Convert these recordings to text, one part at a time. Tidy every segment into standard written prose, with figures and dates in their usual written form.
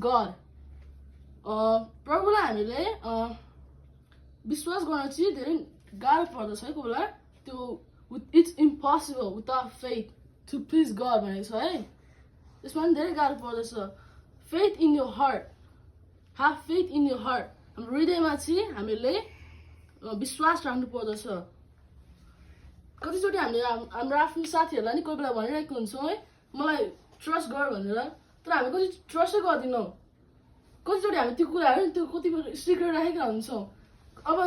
God. प्रभुलाई हामीले विश्वास गर्न चाहिँ धेरै गाह्रो पर्दछ है कोही बेला त्यो it's impossible without faith to please God भनेको छ है त्यसमा पनि धेरै गाह्रो पर्दछ faith in your heart have faith in your heart हाम्रो हृदयमा चाहिँ हामीले विश्वास राख्नु पर्दछ कतिचोटि हामीले हाम्रो आफ्नो साथीहरूलाई नि कोही बेला भनिरहेको हुन्छौँ है मलाई ट्रस्ट गर भनेर तर हामी कति ट्रस्टै गर्दैनौँ कतिचोटि हामी त्यो कुराहरू त्यो कति सिक्रेट राखेका हुन्छौँ अब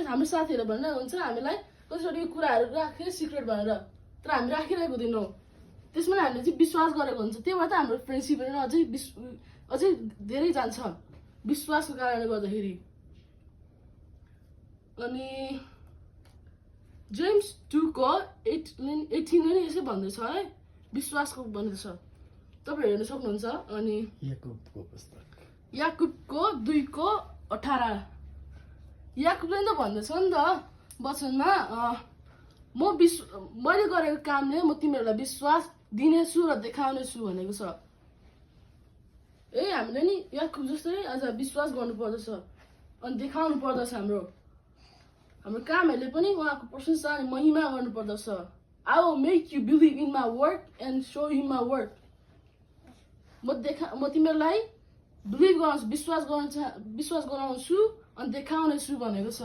हाम्रो साथीहरूले भनिरहेको हुन्छ हामीलाई कतिचोटि यो कुराहरू राखेँ सिक्रेट भनेर तर हामी राखिरहेको हुँदैनौँ त्यसमा हामीले चाहिँ विश्वास गरेको हुन्छ त्यही भएर त हाम्रो फ्रेन्डसिपहरू अझै धेरै जान्छ विश्वासको कारणले गर्दाखेरि अनि जेम्स 2:18 पनि यसै भन्दैछ है विश्वासको भन्दैछ तपाईहरु हेर्न सक्नुहुन्छ अनि याकुबको 2:18 याकुबले त भन्दैछ नि त वचनमा मैले गरेको कामले म तिमीहरूलाई विश्वास दिनेछु र देखाउनेछु भनेको छ हामीले नि याकुब जस्तै अझ विश्वास गर्नु पर्दछ अनि देखाउनु पर्दछ हाम्रो कामहरूले पनि उहाँको प्रशंसा अनि महिमा गर्नु पर्दछ I will make you believe in my work and show you my work म तिमीहरूलाई बिलिभ गराउँछु विश्वास गराउँछु अनि देखाउनेछु भनेको छ